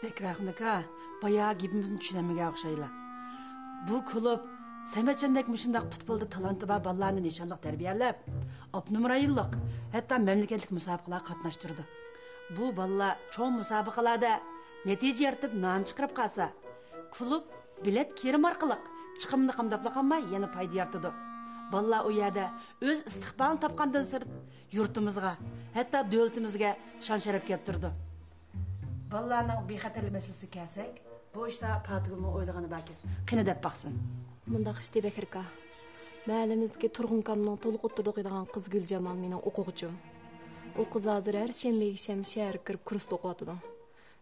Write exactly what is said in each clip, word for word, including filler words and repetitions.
بەكرەخۇن ئاكا، بايا گېپىمىزنى چۈشىنەلمىگەن ئوخشايلا. بۇ كۇلۇب سەمەتجاندەك مۇشۇنداق پۇتبولدا تالانتى بار بالىلارنى نىشانلىق تەربىيەلەپ، ئاپتونوم رايونلۇق، ھەتتا مەملىكەتلىك مۇسابىقىلەرگە قاتناشتۇرىدۇ. بۇ بالىلار چوڭ مۇسابىقىلەردە نەتىجە يارىتىپ، نام چىقىرىپ قالسا، كۇلۇب بېلەت كىرىم ئارقىلىق چىقىمنى قامداپلا قالماي، يەنە پايدا يارىتىدۇ. بالىلار ئۇ يەردە ئۆز ئىستىقبالىنى تاپقاندىن سىرت، يۇرتىمىزغا، ھەتتا دۆلىتىمىزگە شان-شەرەپ كەلتۈرىدۇ. بالىلارنىڭ بىخەتەرلىك مەسىلىسىگە كەلسەك، بۇ ئىشتا پاتىگۈلنىڭ ئويلىغىنى باركەن. قېنى، دەپ باقسۇن. مۇنداق ئىشتى، بەكرىكا. مەھەللىمىزدىكى تۇرغۇنكامنىڭ تولۇق ئوتتۇرىدا ئوقۇيدىغان قىزى گۈلجامال مېنىڭ ئوقۇغۇچىم. ئۇ قىز ھازىر ھەر شەنبە، يەكشەنبە شەھەرگە كىرىپ كۇرستا ئوقۇۋاتىدۇ.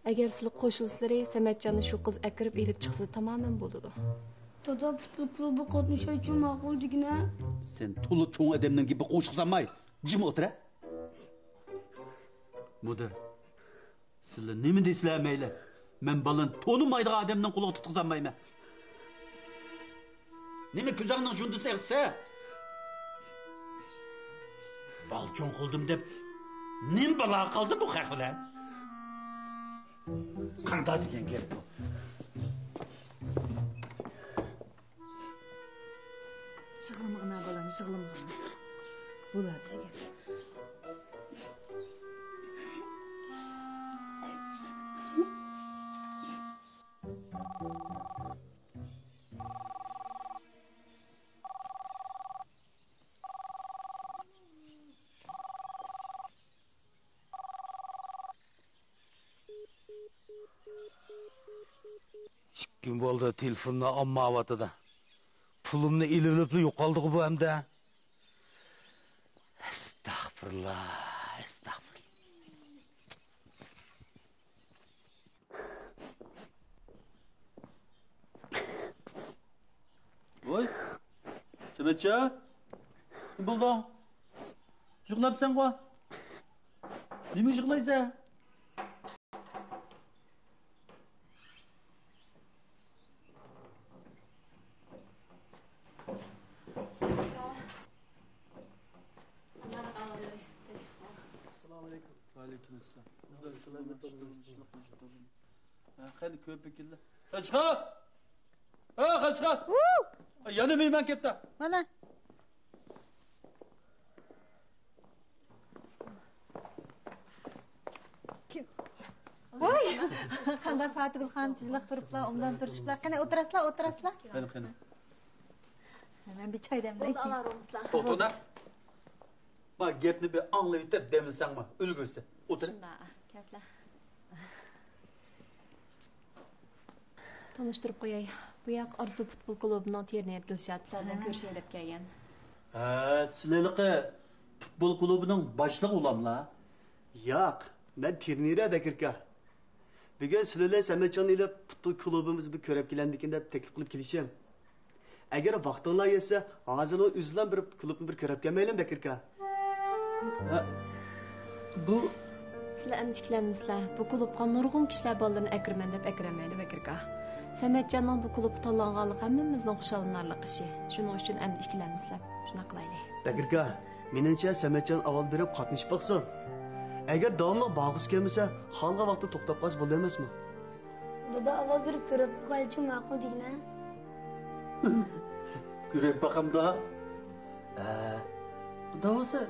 ئەگەر سىلەر قوشۇلسىلىرى، سەمەتجاننى شۇ قىز ئەكىرىپ ئېلىپ چىقسا تامامەن بولىدۇ. دادا، پۇتبول كۇلۇبىغا قاتنىشايچۇ، ماقۇل دېگىنە. سەن تولا چوڭ ئادەمنىڭ گېپىگە قوشۇلساڭماي، جىم ئولتۇر ھە. مۇدىر، سىلەر نېمە دېسىلە مەيلى، مەن بالىنى تونۇمايدىغان ئادەمنىڭ قولىغا تۇتقۇزالمايمەن. نېمە كۆزۈڭنىڭ جۇندىسى ئېغىتسە؟ بالا چوڭ قىلدىم دەپ نېمە بالا قالدى بۇ خەق بىلەن؟ قانداق دېگەن گەپ بۇ؟ يىغلىمىغىنا بالام، يىغلىمىغىنا. بولار بىزگە. ئىككى كۈن بولدى، تېلېفوندا ئامما ئاۋاتىدۇ. پۇلۇمنى ئېلىۋېلىپلا يوقالدىغۇ بۇ ئەمدى. ئەستەغپۇرۇللا، ئەستەغپۇرۇللا. ۋاي، سەمەتجان، نېمە بولدۇڭ؟ يىغلاپسەنغۇ؟ نېمە يىغلايسەن؟ ئەسسالامۇ ئەلەيكۇم. ۋەئەلەيكۇم ئەسسالام. ھە، قېنى كۆپ ۋەكىللەر. ھە، چىقار! ھە، قېنى چىقار! ۋۇ! يەنە مېھمان كەپتۇ. مانا. كىم؟ ۋاي! قانداق پاتىگۈل خانىم تېزلا تۇرۇپلا، ئوبدان تۇرۇشۇپلا. قېنى ئولتۇراسىلا، ئولتۇراسىلا. قېنى، قېنى. مەن بىر چاي دەملەي. بولدى، ئالا رومسلا. ئولتۇر. ما گەپنى بىر ئاڭلىۋېتىپ دەملىسەڭما، ئۈلگۈرسە. ئولتۇر. شۇنداق، كەلسىلە. تونۇشتۇرۇپ قوياي. بۇ ياق ئارزۇ پۇتبول كۇلۇبىنىڭ ترېنېرى دىلشات، سىلەر بىلەن كۆرۈشەي دەپ كەلگەن. ھە، سىلەر ھېلىقى پۇتبول كۇلۇبىنىڭ باشلىقى ئۇلاملا؟ ياق، مەن ترېنېرى بەكرىكا. بۈگۈن سىلەر بىلەن سەمەتجاننى ئېلىپ پۇتبول كۇلۇبىمىزغا بىر كۆرۈپ كېلەمدىكىن دەپ تەكلىپ قىلىپ كېلىشىم. ئەگەر ۋاقتىڭلار يەتسە، ھازىرلا ئۆزىلا بىر كۇلۇبنى بىر كۆرۈپ كەلمەيلىمۇ، بەكرىكا؟ ھە، بۇ سىلەر ئەمدى ئىككىلەنمىسىلەر. بۇ كۇلۇبقا نۇرغۇن كىشىلەر بالىلىرىنى ئەكىرىمەن دەپ ئەكىرەلمەيدۇ، بەكرىكا. سەمەتجاننىڭ بۇ كۇلۇبقا تاللانغانلىقى ھەممىمىزنىڭ خۇشاللىنارلىق ئىشى. شۇنىڭ ئۈچۈن ئەمدى ئىككىلەنمىسىلەر. شۇنداق قىلايلى. بەكرىكا، مېنىڭچە سەمەتجان ئاۋۋال بېرىپ قاتنىشىپ باقسۇن. ئەگەر داۋاملىق بارغۇسى كەلمىسە، خالىغان ۋاقىتتا توختاپ قالسا بولىدۇ ئەمەسمۇ؟ دادا، ئاۋۋال بىر كۆرۈپ باقايلىچۇ، ماقۇل دېگىنە. كۆرۈپ باقامدا. ھە. ئۇنداق بولسا،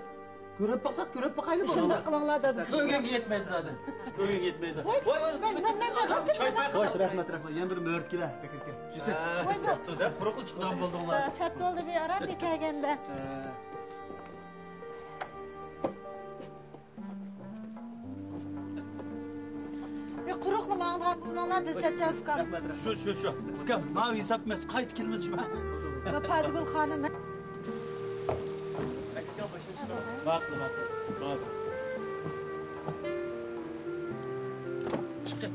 كۆرۈپ باقساق، كۆرۈپ باقايلى. شۇنداق قىلىڭلار، دادا. كۆرگەنگە يەتمەيدۇ زادى. كۆرگەنگە يەتمەيدۇ. ۋاي، ۋاي، ۋاي، مەن، مەن، مەن، مەن. چاي پاي. خوش، رەھمەت، رەھمەت. يەنە بىر مۆرىتكىلە، بەكرىكا. ھە، سەت بولدى، قۇرۇقلا چىقىدىغان بولدۇڭلار. سەت بولدى، بىر ئارام بېكەگەندە. ھە. بىر قۇرۇقلا ماڭىدىغان بولۇڭلار، دىلشاتجان ئۇكام. شۇ، شۇ، شۇ. ئۇكام، ماۋۇ ھېساب ئەمەس، قايتا كېلىمىز شۇ. پاتىگۈل خانىم. ماقۇل، ماقۇل، ماقۇل. چىقىڭ.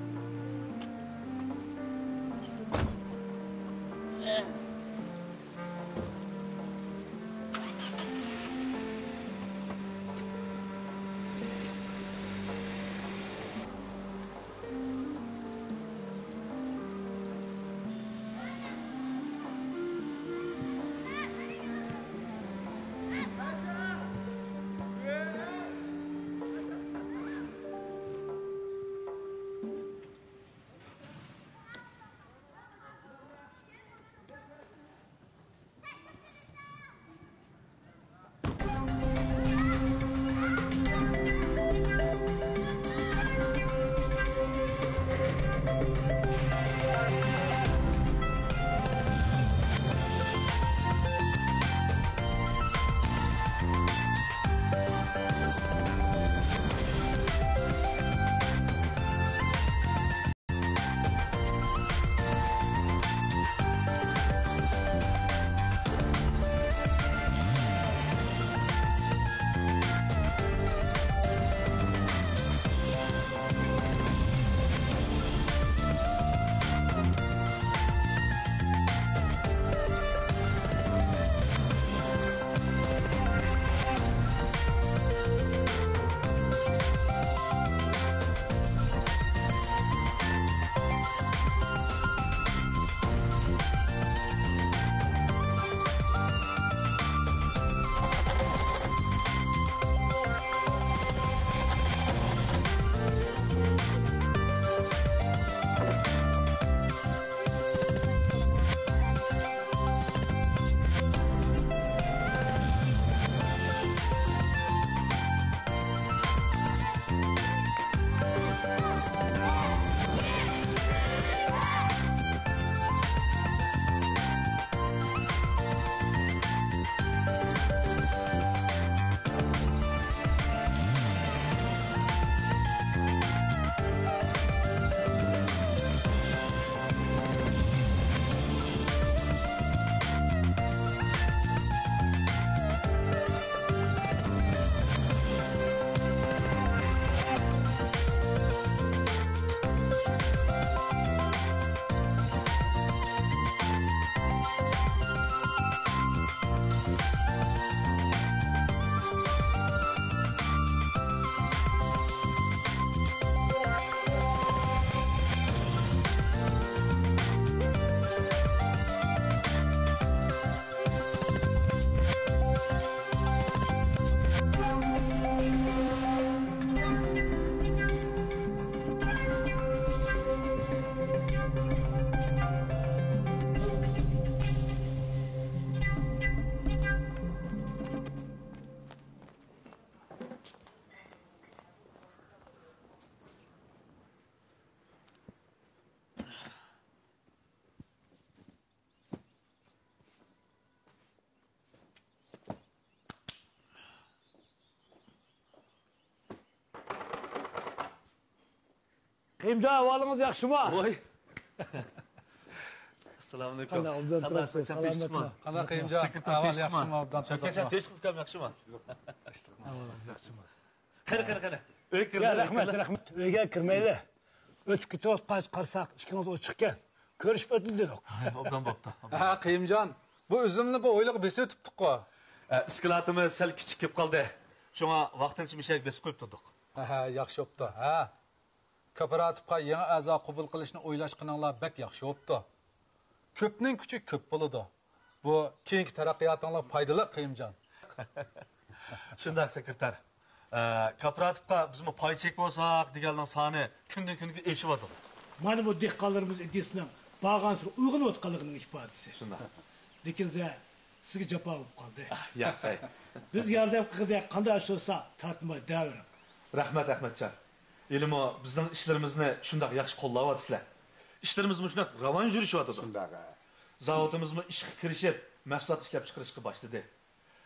قېيۇمجان، ئەھۋالىڭىز ياخشىمۇ؟ ۋاي. ئەسسالامۇئەلەيكۇم. قانداق، ئوبدان تۇرۇپسىز، سالامەتمۇ؟ قانداق قېيۇمجان؟ ئەھۋال ياخشىمۇ؟ ئوبدان تۇردۇڭمۇ؟ شاكىرجان، تىنچلىقمۇ؟ ئەھۋالىڭىز ياخشىمۇ؟ قېنى، قېنى، قېنى. ئۆيگە كىرىڭلار. ياق، رەھمەت، رەھمەت. ئۆيگە كىرمەيلى. ئۆتۈپ كېتىۋاتقاچ قارىساق، ئىككىڭىز ئوچۇقكەن. كۆرۈشۈپ ئۆتىلى دېدۇق. ئوبدان بوپتۇ. ھە، قېيۇمجان، بۇ ئۈزۈمنى بۇ ھويلىغا بېسىۋېتىپتۇققۇ. ئە، ئىسكىلاتىمىز سەل كىچىك كېلىپ قالدى. شۇڭا ۋاقتىنچە مۇشۇ يەرگە بېسىپ قويۇپ تۇردۇق. ھە، ھە، ياخشى بوپتۇ. ھە. كوپىراتىپقا يېڭى ئەزا قوبۇل قىلىشنى ئويلاشقىنىڭلار بەك ياخشى بوپتۇ. كۆپنىڭ كۈچى كۆپ بولىدۇ. بۇ كېيىنكى تەرەققىياتىڭلارغا پايدىلىق، قېيۇمجان. شۇنداق، سېكرېتار. ئە، كوپىراتىپقا بىزمۇ پاي چېكىپ بولساق دېگەننىڭ سانى كۈندىن-كۈنگە ئېشىۋاتىدۇ. مانا بۇ دېھقانلىرىمىز ئىدىيىسىنىڭ بارغانسېرى ئۇيغۇنۇۋاتقانلىقىنىڭ ئىپادىسى. شۇنداق. لېكىن زە، سىزگە جاپا بولۇپ قالدى. ئاھ، ياق، ھەي. بىز ياردەم قىلغۇدەك قانداق ئىش بولسا تارتىنماي دەۋېرىڭ. رەھمەت، ئەخمەتجان. ھېلىمۇ بىزنىڭ ئىشلىرىمىزنى شۇنداق ياخشى قوللاۋاتىسىلەر. ئىشلىرىمىزمۇ شۇنداق راۋان يۈرۈشۈۋاتىدۇ. شۇنداق، ھە. زاۋۇتىمىزمۇ ئىشقا كىرىشىپ، مەھسۇلات ئىشلەپچىقىرىشقا باشلىدى.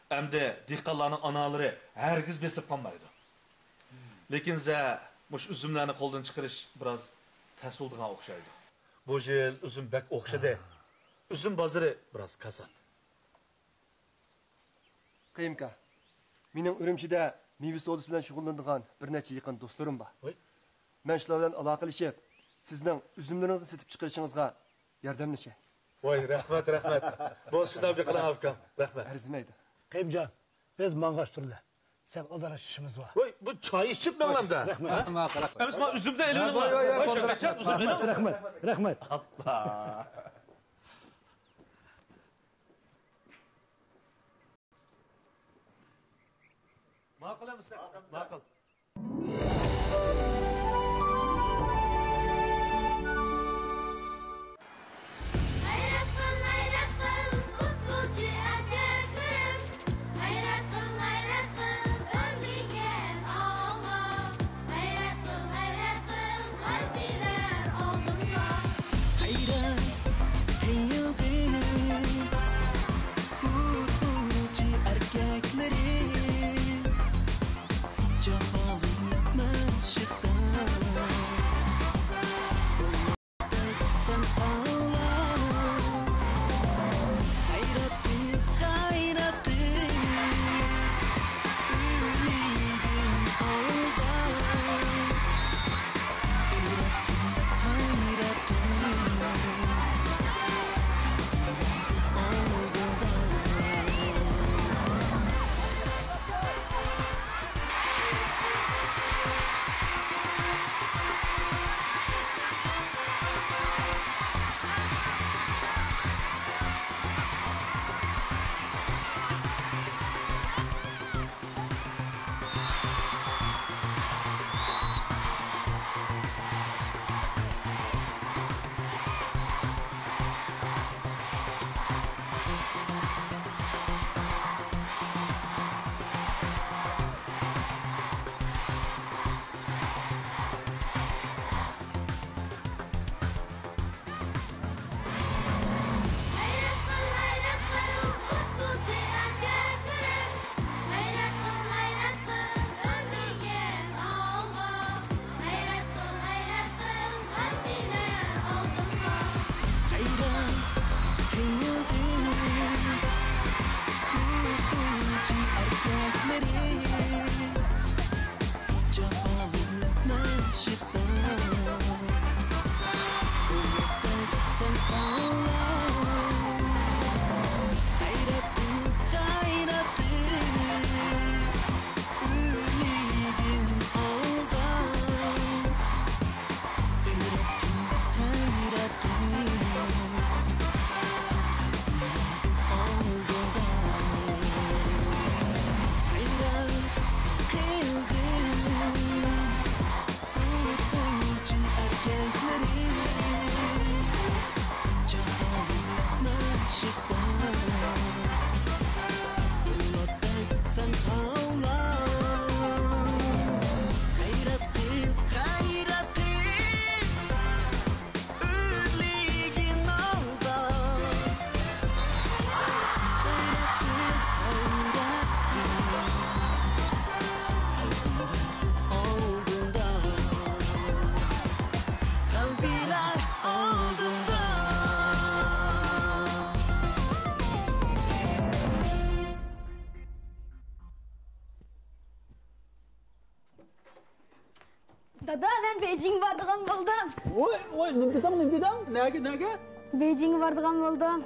ئەمدى دېھقانلارنىڭ ئانالىرى ھەرگىز بېسىلىپ قالمايدۇ. لېكىن زە، مۇشۇ ئۈزۈملەرنى قولدىن چىقىرىش بىراز تەس بولىدىغان ئوخشايدۇ. بۇ يىل ئۈزۈم بەك ئوخشىدى. ئۈزۈم بازىرى بىراز كاسات. قېيۇمكا، مېنىڭ ئۈرۈمچىدە مېۋە سودىسى بىلەن شۇغۇللىنىدىغان بىر نەچچە يېقىن دوستلىرىم بار. ۋاي. مەن شۇلار بىلەن ئالاقىلىشىپ، سىزنىڭ ئۈزۈملىرىڭىزنى سېتىپ چىقىرىشىڭىزغا ياردەملىشەي. ۋاي، رەھمەت، رەھمەت. بولسا شۇنداق بىر قىلىڭ، ئاكام. رەھمەت. ئەرزىمەيدۇ. قېيۇمجان، بىز ماڭغاچ تۇرىلى. سەل ئالدىراش ئىشىمىز بار. ۋاي، بۇ چاي ئىچىپ ماڭامدا. رەھمەت. ھە؟ ماقۇل، ماقۇل. ئەمىسە مانا ئۈزۈمدە ئېلىۋېلىڭلار. ۋاي، ۋاي، ۋاي، ۋاي، شاكىرجان، ئۈزۈم ئېلىڭ. رەھمەت، رەھمەت. ئاپپا. ماقۇل ئەمىسە. ماقۇل. غەيرەت قىل، غەيرەت قىل، پۇتبولچى ئەركەكلىرىم. غەيرەت قىل، غەيرەت قىل، ئۆرلىگىن ئالغا. غەيرەت قىل، غەيرەت قىل، غەلىبىلەر ئالدىمدا. غەيرەت قىلغىن، پۇتبولچى ئەركەكلىرى. جاپالىق مەشىقتە. غەيرەت قىل، غەيرەت قىل، پۇتبولچى ئەركەكلىرىم. غەيرەت قىل، غەيرەت قىل، ئۆرلىگىن ئالغا. غەيرەت قىل، غەيرەت قىل، غەلىبىلەر ئالدىمدا. غەيرەت قىلغىن، پۇتبولچى ئەركەكلىرى. جاپالىق مەشىقتە. دادا، مەن بېيجىڭغا بارىدىغان بولدۇم. ۋوي، ۋوي، نېمە دېدىڭ، نېمە دېدىڭ؟ نەگە، نەگە؟ بېيجىڭغا بارىدىغان بولدۇم.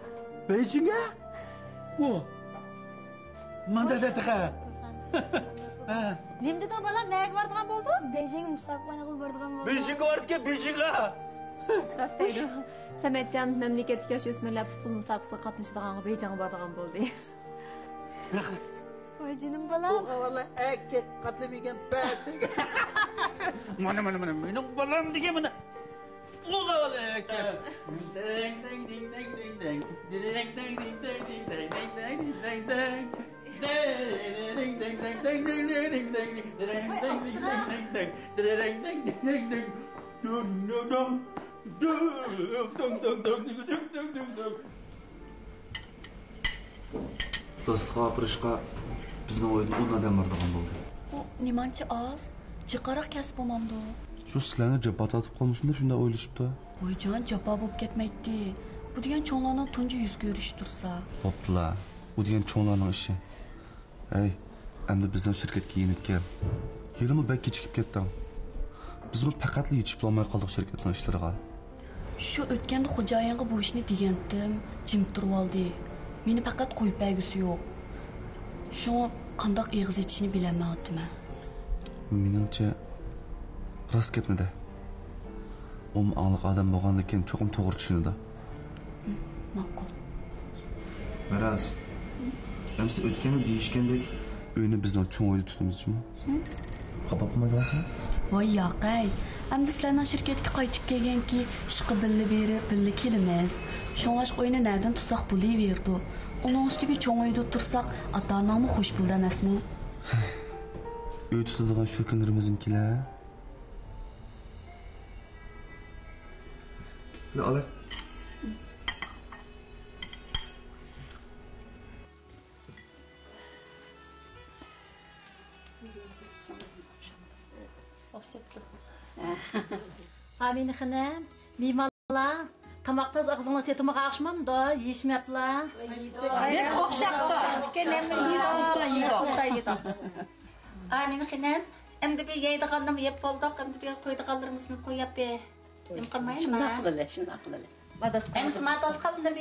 بېيجىڭگە؟ ۋو. ماندا دە تېخى. ھە. نېمە دېدىڭ، بالام؟ نەگە بارىدىغان بولدۇڭ؟ بېيجىڭ مۇسابىقە ئوينىغىلى بارىدىغان بولدۇم. بېيجىڭگە بارىدىكەن، بېيجىڭغا. راست دەيدۇ. سەمەتجان مەملىكەتلىك ياش ئۆسمۈرلەر پۇتبول مۇسابىقىسىگە قاتنىشىدىغانغا بېيجىڭغا بارىدىغان بولدى. ۋاي جېنىم بالام. ئوغا ۋاللا ئەكەت قاتلىمىگەن بەتىگە. مانا، مانا، مانا، مېنىڭ بالام دېگەن مانا. ئوغا ۋاللا ئەكەت. دوستلۇققا ئاپىرىشقا بىزنىڭ ئۆيدىن ئون ئادەم بارىدىغان بولدى. ئۇ نېمانچە ئاز؟ جىقراق كەلسە بولمامدۇ؟ شۇ سىلەرنى جاپا تارتىپ قالمىسۇن دەپ شۇنداق ئويلىشىپتۇ. ۋايجان، جاپا بولۇپ كەتمەيتتى. بۇ دېگەن چوڭلارنىڭ تۇنجى يۈز كۆرۈشى تۇرسا. بوپتىلا، ئۇ دېگەن چوڭلارنىڭ ئىشى. ھەي، ئەمدى بىزنىڭ شىركەتكە يېنىپ كەل. ھېلىمۇ بەك كېچىكىپ كەتتىڭ. بىزمۇ پەقەتلا يېتىشىپ بولالماي قالدۇق شىركەتنىڭ ئىشلىرىغا. شۇ ئۆتكەندە خوجايىنغا بۇ ئىشنى دېگەنتىم، جىم تۇرۇۋالدى. مېنى پەقەت قويۇپ بەرگۈسى يوق. شۇڭا قانداق ئېغىز ئېچىشنى بىلەلمەيۋاتىمەن. مېنىڭچە، راست گەپنى دە. ئۇمۇ ئاڭلىق ئادەم بولغاندىكىن چوقۇم توغرا چۈشىنىدۇ. ماقۇل. مىراس، ئەمسە ئۆتكەندە دېيىشكەندەك، ئۆينى بىزنىڭ چوڭ ئۆيدە تۇتىمىز جۇمۇ. خاپا بولمايدىغانسەن؟ ۋاي ياقەي، ئەمدى سىلەرنىڭ شىركەتكە قايتىپ كەلگەنكى ئىشقا بىللە بېرىپ، بىللە كېلىمىز. شۇڭلاشقا ئۆينى نەدىن تۇتساق بولۇۋېرىدۇ. ئۇنىڭ ئۈستىگە چوڭ ئۆيدە تۇرساق، ئاتا-ئاناڭمۇ خوش بولىدۇ ئەمەسمۇ؟ ئۆي تۇتىدىغان شۇ كۈنلىرىمىزمۇ كېلە. ئامىنە خېنىم، مېھمانلار، تاماقتا ئاغزىڭلار تېتىمىغان ئوخشىمامدۇ؟ يېيىشمەپلا. يېدۇق، ئوخشاپتۇ. ئامىنە خېنىم، ئەمدى بىر يەيدىغاننىمۇ يەپ بولدۇق، ئەمدى بىر قويىدىغانلىرىمىزنى قويۇپ بېرەي. نېمە قىلمايمەن؟ شۇنداق قىلىلى، شۇنداق قىلىلى. ئەمسە ما داسقالنى بىر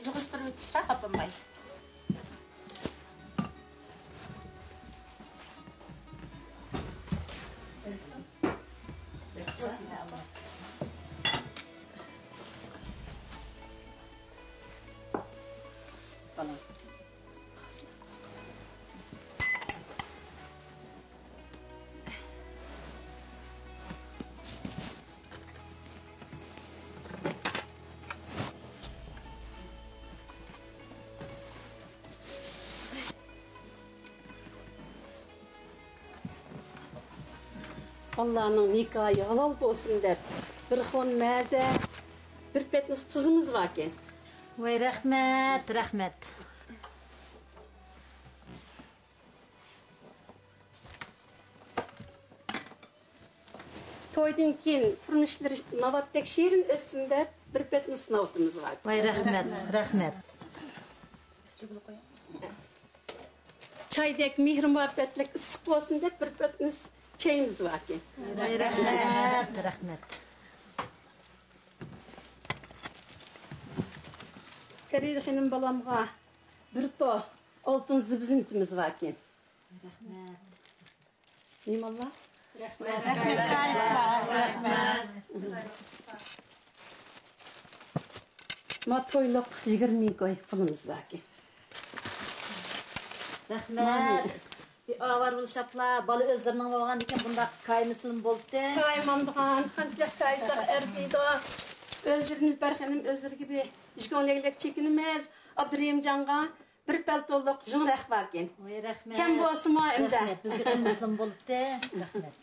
يىغىشتۇرۇۋېتىسىلەر، خاپىماي. بالىلارنىڭ نىكاھى ھالال بولسۇن دەپ، بىر خون مەزە، بىر پەتنۇس تۇزىمىز باركەن. ۋاي، رەھمەت، رەھمەت. تويدىن كېيىن تۇرمۇشلىرى ناۋاتتەك شېرىن ئۆتسۇن دەپ، بىر پەتنۇس ناۋىتىمىز بار. ۋاي، رەھمەت، رەھمەت. چايدەك مېھرى-مۇھەببەتلىك ئىسسىق بولسۇن دەپ، بىر پەتنۇس چېيىمىز باركەن. ۋاي، رەھمەت، رەھمەت. كەرىدە خېنىم بالامغا بىر تو ئالتۇن زىبزىنىتىمىز باركەن. رەھمەت. مېھمانلار. رەھمەت. رەھمەت. ما تويلۇق يىگىرمە مىڭ كوي پۇلىمىز باركەن. رەھمەت. بىر ئاۋارە بولۇشۇپلا، بالا ئۆزلىرىنىڭ بولغاندىكىن بۇنداق كايىمىسىلىمۇ بولدى. كايىمامدىغان، قانچىلىك كايىساق ئەرزىيدۇ. ئۆزلىرى نىلپەر خېنىم ئۆزلىرىگە بىر يۈز كۆڭلەكلىك چېكىنىمىز. ئابدۇرېھىمجانغا بىر پەلتونلۇق جۇڭ رەخ باركەن. ۋاي، رەھمەت. كەم بولسىمۇ ئەمدى. رەھمەت. بىزگە قىلمىسىلىمۇ بولۇپتۇ. رەھمەت.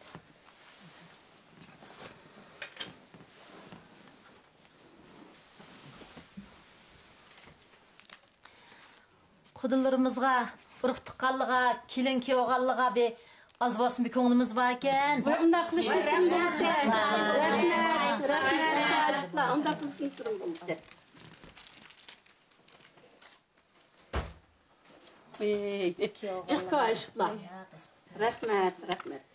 قۇدىلىرىمىزغا، ئۇرۇق-تۇغقانلىرىغا، كېلىن كېلىۋالغانلىرىغا بىر ئاز بولسىمۇ كۆڭلىمىز باركەن. ۋاي، ئۇنداق قىلىشمىسۇن بولدى. رەھمەت، رەھمەت، رەھمەت. ئاشىقلار، ئۇنداق قىلىشمىسۇن بولدى. ئېي، جىققا ئاشىقلار. رەھمەت، رەھمەت.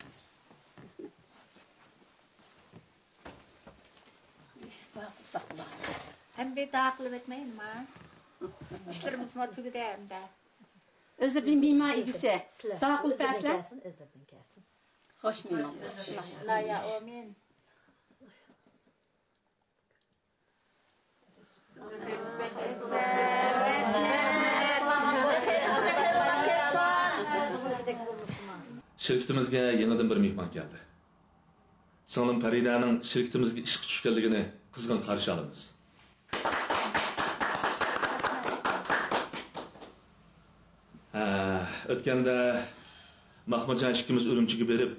ساقلا. ھەم بىر داۋا قىلىپ ئۆتمەي نېمە؟ ئىشلىرىمىزمۇ تۈگىدى ئەمدى. ئۆزلىرىدىن بىمار ئىگىسى. داۋا قىلىپ بەرسىلەر. ئۆزلىرىدىن كەلسۇن. خوش مېھمان. لا يا ئامىن. شىركىتىمىزگە يېڭىدىن بىر مېھمان كەلدى. سىڭلىم پەرىدەنىڭ شىركىتىمىزگە ئىشقا چۈشكەنلىكىنى قىزغىن قارشى ئالىمىز. ھە، ئۆتكەندە ماخمۇتجان ئىككىمىز ئۈرۈمچىگە بېرىپ،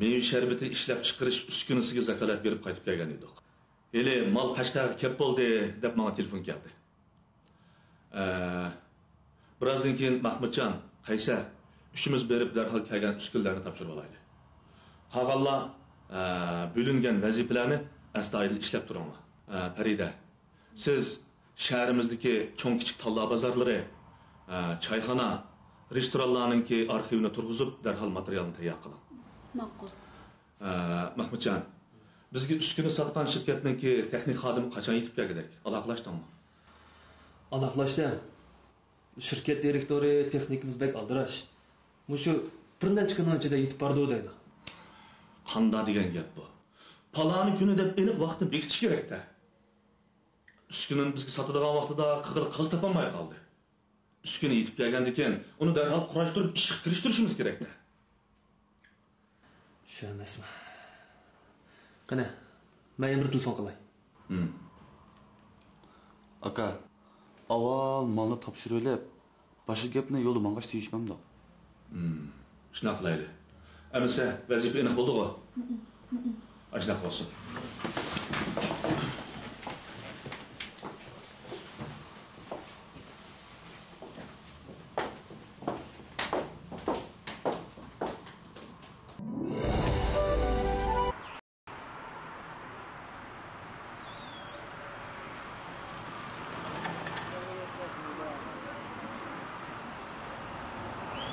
مېۋە شەربىتى ئىشلەپچىقىرىش ئۈسكۈنىسىگە زاكالەت بېرىپ قايتىپ كەلگەن ئىدۇق. ھېلى مال قەشقەرگە كەپ بولدى، دەپ ماڭا تېلېفون كەلدى. ئە، بىرازدىن كېيىن ماخمۇتجان، قەيسەر، ئۈچىمىز بېرىپ دەرھال كەلگەن ئۈسكۈنىلەرنى تاپشۇرۇۋالايلى. قالغانلار، ئە، بۆلۈنگەن ۋەزىپىلەرنى ئەستايىدىل ئىشلەپ تۇرۇڭلار. ئە، پەرىدە، سىز شەھىرىمىزدىكى چوڭ-كىچىك تاللا بازارلىرى، ئە، چايخانا، رېستورانلارنىڭكى ئارخىۋىنى تۇرغۇزۇپ، دەرھال ماتېرىيالنى تەييار قىلىڭ. ماقۇل. ئە، مەھمۇتجان، بىزگە ئۈسكۈنە ساتقان شىركەتنىڭكى تېخنىك خادىمى قاچان يېتىپ كەلگۈدەك؟ ئالاقىلاشتىڭمۇ؟ ئالاقىلاشتىم. شىركەت دىرېكتورى تېخنىكىمىز بەك ئالدىراش. مۇشۇ بىر نەچچە كۈننىڭ ئىچىدە يېتىپ بارىدۇ دەيدۇ. قانداق دېگەن گەپ بۇ؟ پالانى كۈنى دەپ ئېنىق ۋاقىتنى بېكىتىش كېرەك-دە. ئۈسكۈنىنى بىزگە ساتىدىغان ۋاقتىدا قىغىر قىل تاپالماي قالدى. ئۈسكۈنە يېتىپ كەلگەندىن كېيىن، ئۇنى دەرھال قۇراشتۇرۇپ ئىشقا كىرىشتۈرۈشىمىز كېرەك-دە. شۇ ئەمەسمۇ؟ قېنى، مەن يەنە بىر تېلېفون قىلاي. ھىم. ئاكا، ئاۋۋال مالنى تاپشۇرۇۋېلىپ، باشقا گەپنى يولدا ماڭغاچ تېگىشمەمدۇق. ھىم، شۇنداق قىلايلى. ئەمىسە، ۋەزىپە ئېنىق بولدىغۇ؟ ئاشۇنداق بولسۇن.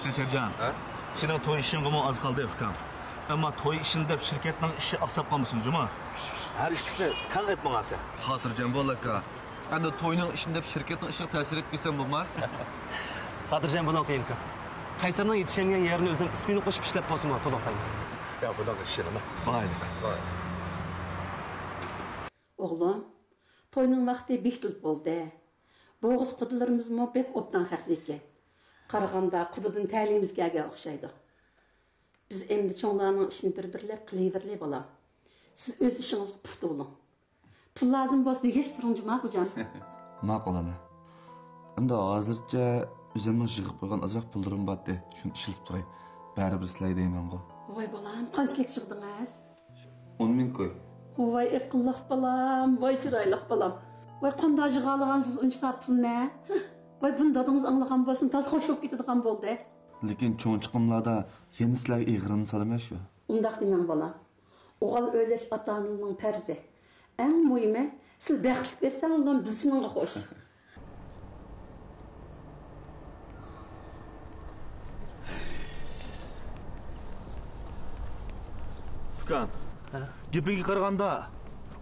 قەيسەرجان، ھە؟ سېنىڭ توي ئىشىڭغىمۇ ئاز قالدى، ئۇكام. ئەمما توي ئىشىنى دەپ شىركەتنىڭ ئىشى ئاقساپ قالمىسۇن جۇمۇ. ھەر ئىككىسىنى تەڭ ئېلىپ ماڭارسەن. خاتىرجەم بول، ئاكا. ئەمدى توينىڭ ئىشىنى دەپ شىركەتنىڭ ئىشىغا تەسىر ئېلىپ كەلسەم بولماس؟ خاتىرجەم بولۇڭ، قېيىنكا. قەيسەرنىڭ يېتىشەلمىگەن يېرىنى ئۆزىنىڭ ئىسمىنى قوشۇپ ئىشلەپ بولسىمۇ تولۇقلايمەن. يا، بۇنىڭغا ئىشىنىمەن. باي. باي. ئوغلۇم، توينىڭ ۋاقتى بېكىتىلىپ بولدى. بوغۇز قۇدىلىرىمىزمۇ بەك ئوبدان خەقلىككەن. قارىغاندا قۇدىدىن تەلىيىمىز كەلگەن ئوخشايدۇ. بىز ئەمدى چوڭلارنىڭ ئىشىنى بىر-بىرلەپ قىلىۋېرىلى، بالام. سىز ئۆز ئىشىڭىزغا پۇختا بولۇڭ. پۇل لازىم بولسا دېگەچ تۇرۇڭ جۇما خوجام. ماقۇل ئانا. ئەمدى ھازىرچە ئۆزۈمنىڭ يىغىپ قويغان ئازراق پۇللىرىم بارتى، شۇنى ئىشلىتىپ تۇراي. بەرىبىر سىلەرگە دەيمەنغۇ. ۋاي بالام، قانچىلىك يىغدىڭىز؟ ئون مىڭ كوي. ۋاي ئەقىللىق بالام، ۋاي چىرايلىق بالام. ۋاي قانداق يىغالىغانسىز ئۇنچە پۇلنى؟ ۋاي بۇنى دادىڭىز ئاڭلىغان بولسىمۇ تازا خوش بولۇپ كېتىدىغان بولدى. لېكىن چوڭ چىقىملاردا يەنە سىلەرگە ئېغىرىمنى سالىمەن شۇ. ئۇنداق دېمەڭ بالام. ئوغۇل ئۆيلەش ئاتا-ئانىنىڭ پەرزى. ئەڭ مۇھىمى، سىلى بەختلىك ئۆتسەڭ، ئۇلار بىز شۇنىڭغا خوش. ئۇكام، ھە؟ گېپىڭگە قارىغاندا،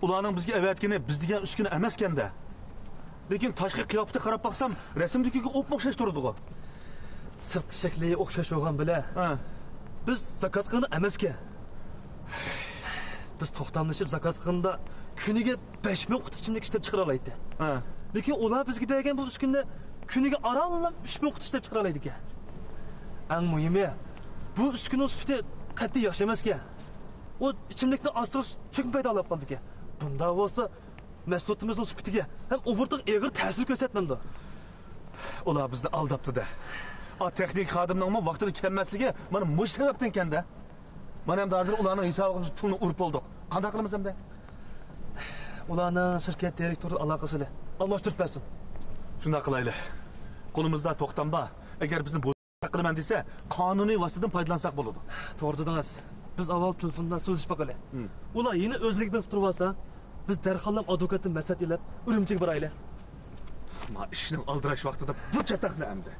ئۇلارنىڭ بىزگە ئەۋەتكىنى بىز دېگەن ئۈسكۈنە ئەمەسكەن-دە. لېكىن تاشقى قىياپىتىگە قاراپ باقسام، رەسىمدىكىگە ئوپمۇ ئوخشاش تۇرىدىغۇ. سىرتقى شەكلى ئوخشاش بولغان بىلەن، ھە، بىز زاكاز قىلغىنى ئەمەسكەن. بىز توختاملىشىپ زاكاز قىلغىنىدا كۈنىگە بەش مىڭ قۇتا ئىچىملىك ئىشلەپ چىقىرالايتتى. ھە. لېكىن ئۇلار بىزگە بەرگەن بۇ ئۈسكۈنىنى كۈنىگە ئارانلا ئۈچ مىڭ قۇتا ئىشلەپ چىقىرالايدىكەن. ئەڭ مۇھىمى، بۇ ئۈسكۈنىنىڭ سۈپىتى قەتئىي ياخشى ئەمەسكەن. ئۇ ئىچىملىكنى ئاستىغا چۆكمە پەيدا قىلىپ قالىدىكەن. بۇنداق بولسا، مەھسۇلاتىمىزنىڭ سۈپىتىگە ھەم ئوبوروتىغا ئېغىر تەسىر كۆرسەتمەمدۇ؟ ئۇلار بىزنى ئالداپتۇ-دە. ئا، تېخنىك خادىمنىڭمۇ ۋاقتىدا كەلمەسلىكى مانا مۇشۇ سەۋەبتىنكەن-دە. مانا ئەمدى ھازىر ئۇلارنىڭ ھېسابىغا بىز پۇلنى ئۇرۇپ بولدۇق. قانداق قىلىمىز ئەمدى؟ ئۇلارنىڭ شىركەت دىرېكتورى ئالاقىسىنى ئالماشتۇرۇپ بەرسۇن. شۇنداق قىلايلى. قولىمىزدا توختام بار. ئەگەر بىزنى قىلىمەن دېسە، قانۇنىي ۋاسىتىدىن پايدىلانساق بولىدۇ. توغرا دېدىڭىز. بىز ئاۋۋال تېلېفوندا سۆزلىشىپ باقايلى. ھىم. ئۇلار يەنە ئۆزلۈكى بىلىپ تۇرۇۋالسا، بىز دەرھاللا ئادۋوكاتتىن مەسلىھەت ئېلىپ، ئۈرۈمچىگە بارايلى. ما ئىشنىڭ ئالدىراش ۋاقتىدا بۇ چاتاقنى ئەمدى.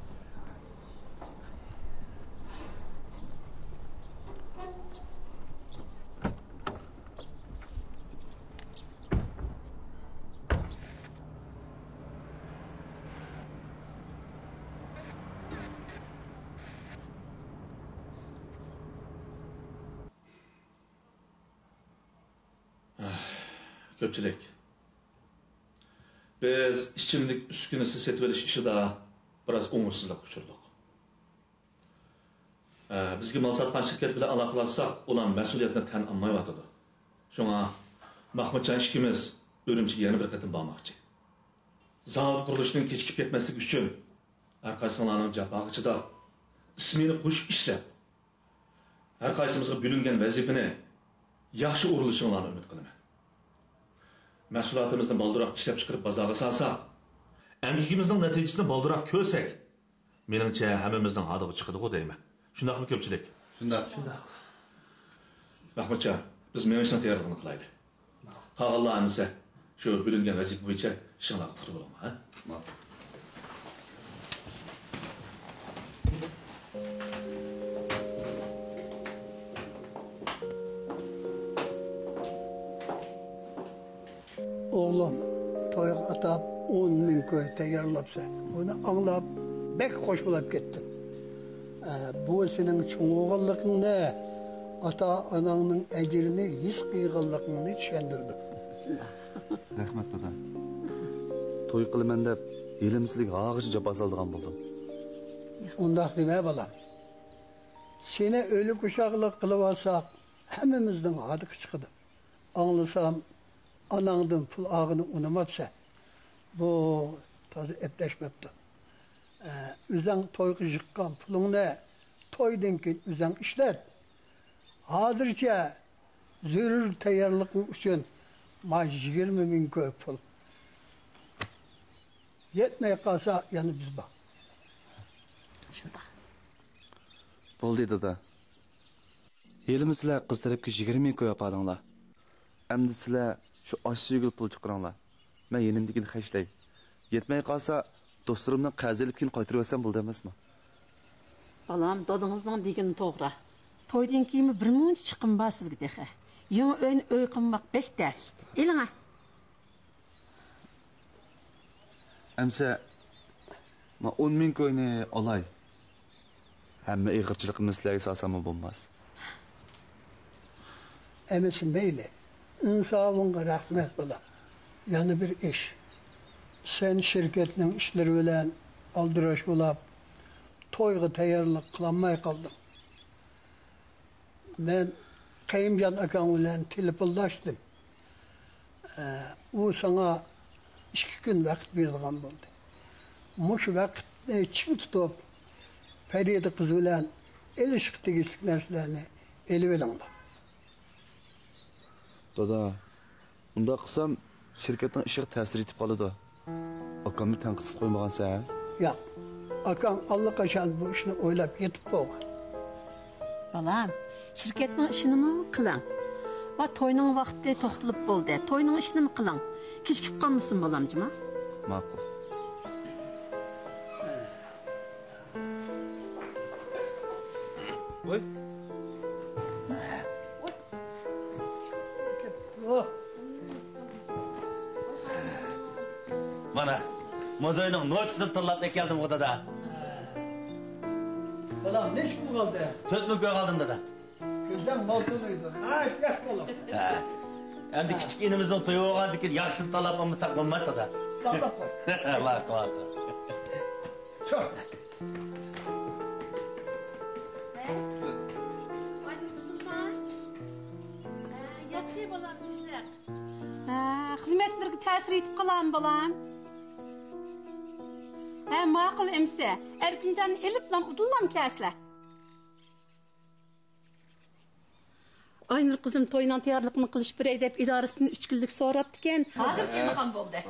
كۆپچىلىك، بىز ئىچىملىك ئۈسكۈنىسى سېتىۋېلىش ئىشىدا بىراز ئوڭۇشسىزلىققا ئۇچرىدۇق. ئە، بىزگە مال ساتقان شىركەت بىلەن ئالاقىلەشسەك، ئۇلار مەسئۇلىيەتنى تەن ئالمايۋاتىدۇ. شۇڭا مەخمۇتجان ئىككىمىز ئۈرۈمچىگە يەنە بىر قېتىم بارماقچى. زاۋۇت قۇرۇلۇشىنىڭ كېچىكىپ كەتمەسلىكى ئۈچۈن، ھەر قايسىڭلارنىڭ جاپاغا چىداپ، ئىسمېنا قوشۇپ ئىشلەپ، ھەر قايسىمىزغا بۆلۈنگەن ۋەزىپىنى ياخشى ئورۇنلىشىڭلارنى ئۈمىد قىلىمەن. مەھسۇلاتىمىزنى بالدۇرراق ئىشلەپچىقىرىپ بازارغا سالساق، ئەمگىكىمىزنىڭ نەتىجىسىنى بالدۇرراق كۆرسەك، مېنىڭچە ھەممىمىزنىڭ ھادىغا چىقىدىغۇ دەيمەن. شۇنداقمۇ كۆپچىلىك؟ شۇنداق. شۇنداق. مەخمۇتجان، بىز مېڭىشنىڭ تەييارلىقىنى قىلايلى. قالغانلار ئەمىسە شۇ بۆلۈنگەن ۋەزىپە بويىچە ئىشىڭلارغا پۇختا بولۇڭلار، ھە؟ ماقۇل. ئوغلۇم، تويغا ئاتاپ ئون مىڭ كوي تەييارلاپسەن. بۇنى ئاڭلاپ بەك خۇش بولاپ كەتتىم. ئە، بۇ سېنىڭ چوڭ بولغانلىقىڭنى، ئاتا-ئاناڭنىڭ ئەجرىنى ھېس قىلغانلىقىڭنى چۈشەندۈردى. رەھمەت، دادا. توي قىلىمەن دەپ، ھېلىمۇ سىلىگە ھازىرچە جاپا سالىدىغان بولدۇم. ئۇنداق دېمە، بالام. سېنى ئۆلۈك-ئوچاقلىق قىلىۋالساق، ھەممىمىزنىڭ ھادىقى چىقىدۇ. ئاڭلىسام، ئاناڭدىن پۇل ئالغىنى ئۇنىماپسەن. بۇ تازا ئەپلەشمەپتۇ. ئە، ئۆزەڭ تويغا يىغقان پۇلۇڭنى تويدىن كېيىن ئۆزەڭ ئىشلەت. ھازىرچە زۆرۈر تەييارلىقىڭ ئۈچۈن ما يىگىرمە مىڭ كوي پۇل. يەتمەي قالسا، يەنە بىز بار. شۇنداق. بولدى، دادا. ھېلىمۇ سىلەر قىز تەرەپكە يىگىرمە مىڭ كوي ئاپاردىڭلار. ئەمدى سىلەر شۇ ئاشۇ يۈگۈل پۇل چىقىرىڭلار. مەن يېنىمدىكىنى خەجلەي. يەتمەي قالسا، دوستلىرىمدىن قەرز ئېلىپ كېيىن قايتۇرۇۋەتسەم بولىدۇ ئەمەسمۇ؟ بالام، دادىڭىزنىڭ دېگىنى توغرا. تويدىن كېيىنمۇ بىر مۇنچە چىقىم بار سىزگە تېخى. يېڭى ئۆينى ئۆي قىلماق بەك تەس. ئېلىڭە. ئەمسە، ما ئون مىڭ كوينى ئالاي. ھەممە ئېغىرچىلىقىمنى سىلەرگە سالساممۇ بولماس؟ ئەمىسە مەيلى. ئىنسابىڭغا رەھمەت، بالام. يەنە بىر ئىش. سەن شىركەتنىڭ ئىشلىرى بىلەن ئالدىراش بولاپ، تويغا تەييارلىق قىلالماي قالدىڭ. مەن قېيۇمجان ئاكاڭ بىلەن تېلېفونلاشتىم. ئە، ئۇ ساڭا ئىككى كۈن ۋاقىت بېرىدىغان بولدى. مۇشۇ ۋاقىتنى چىڭ تۇتۇپ، پەرىدە قىز بىلەن ئېلىشقا تېگىشلىك نەرسىلەرنى ئېلىۋېلىڭلار. دادا، ئۇنداق قىلسام، شىركەتنىڭ ئىشىغا تەسىر يېتىپ قالىدۇ. ئاكامنى تەنقىدسىز قويمىغانسەن؟ ياق، ئاكاڭ ئاللىقاچان بۇ ئىشنى ئويلاپ يېتىپ بولغان. بالام، شىركەتنىڭ ئىشىنىمۇ قىلىڭ. ۋە توينىڭ ۋاقتى توختىلىپ بولدى. توينىڭ ئىشىنىمۇ قىلىڭ. كېچىكىپ قالمىسۇن، بالام، جۇما. ماقۇل. ۋوي. مانا، مۇزېينىڭ نوچىسىنى تاللاپ ئەكەلدىمغۇ، دادا. بالام، نەچچە پۇل قالدى؟ تۆت مىڭ كوي قالدىم، دادا. كۆزلەڭ مال تونۇيدۇ. ھە، ياخشى بالام. ھە. ئەمدى كىچىك ئىنىمىزنىڭ تويى بولغاندىن كېيىن ياخشىسىنى تاللاپ ئالمىساق بولماس، دادا. تاللاپ قوي. ماقۇل، ماقۇل. چىق. ھە؟ قايتىپ قىزىمما؟ ھە، ياخشى بالام، ئىشلەپ. ھە، خىزمەتلىرىگە تەسىر يېتىپ قالامدۇ، بالام؟ ھە، ماقۇل ئەمىسە. ئەركىنجاننى ئېلىپلام ئۇدۇللام كەلسىلە. ئاينۇر قىزىم توينىڭ تەييارلىقىنى قىلىشىپ بېرەي دەپ ئىدارىسىدىن ئۈچ كۈنلۈك سوراپتىكەن. ھازىر كېلىدىغان بولدى.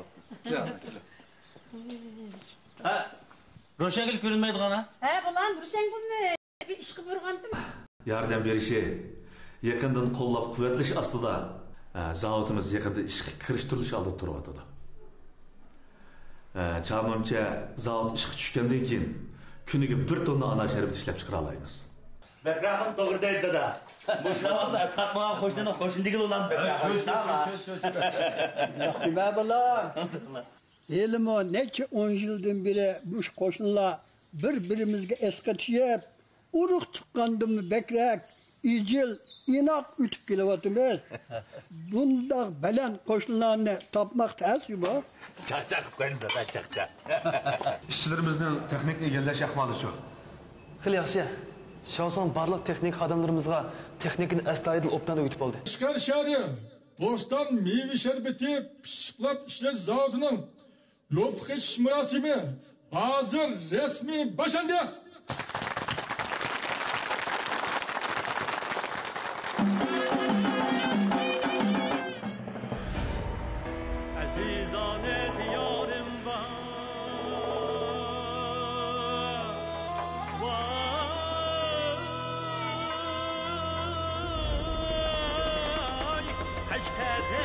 ھە، روشەنگۈل كۆرۈنمەيدىغان ھە؟ ھە، بالام، روشەنگۈلنى بىر ئىشقا بۇيرۇغانتىم. ياردەم بېرىشى، يېقىندىن قوللاپ-قۇۋۋەتلىشى ئاستىدا، ھە، زاۋۇتىمىز يېقىندا ئىشقا كىرىشتۈرۈلۈش ئالدىدا تۇرۇۋاتىدۇ. ھە، چاغىمچە زاۋۇت ئىشقا چۈشكەندىن كېيىن، كۈنىگە بىر توننا ئانار شەربىتى ئىشلەپچىقىرالايمىز. بەكرەكمۇ توغرا دەيدۇ، دادا. مۇشۇ ۋاقىتتا ئەسقەت ماڭا قوشنىنىڭ قوشنىسى دېگىلى بولامدۇ؟ ھە، شۇ، شۇ، شۇ، شۇ، شۇ. ياخشى بە، بالام. يېلىمۇ نەچچە ئون يىلدىن بېرى مۇشۇ قوشنىلار بىر-بىرىمىزگە ئەسقاتىشىپ، ئۇرۇق-تۇغقاندىنمۇ بەكرەك ئىجىل ئىناق ئۆتۈپ كېلىۋاتىمىز. بۇنداق بەلەن قوشنىلارنى تاپماق تەس جۇمۇ. چاقچاق قىلىپ قويدۇم دادا، چاقچاق. ئىشچىلىرىمىزنىڭ تېخنىكىنى ئىگىلەش ئەھۋالىچۇ؟ خېلى ياخشى. شياۋسۇڭ بارلىق تېخنىكا خادىملىرىمىزغا تېخنىكىنى ئەستايىدىل ئوبدان ئۆگىتىپ بولدى. قەشقەر شەھىرى بوستان مېۋە شەربىتى پىششىقلاپ ئىشلەش زاۋۇتىنىڭ يوپۇق ئېچىش مۇراسىمى ھازىر رەسمىي باشلاندى. ئەزىزانە دىيارىم ۋاي، ۋاي، قەشقەردە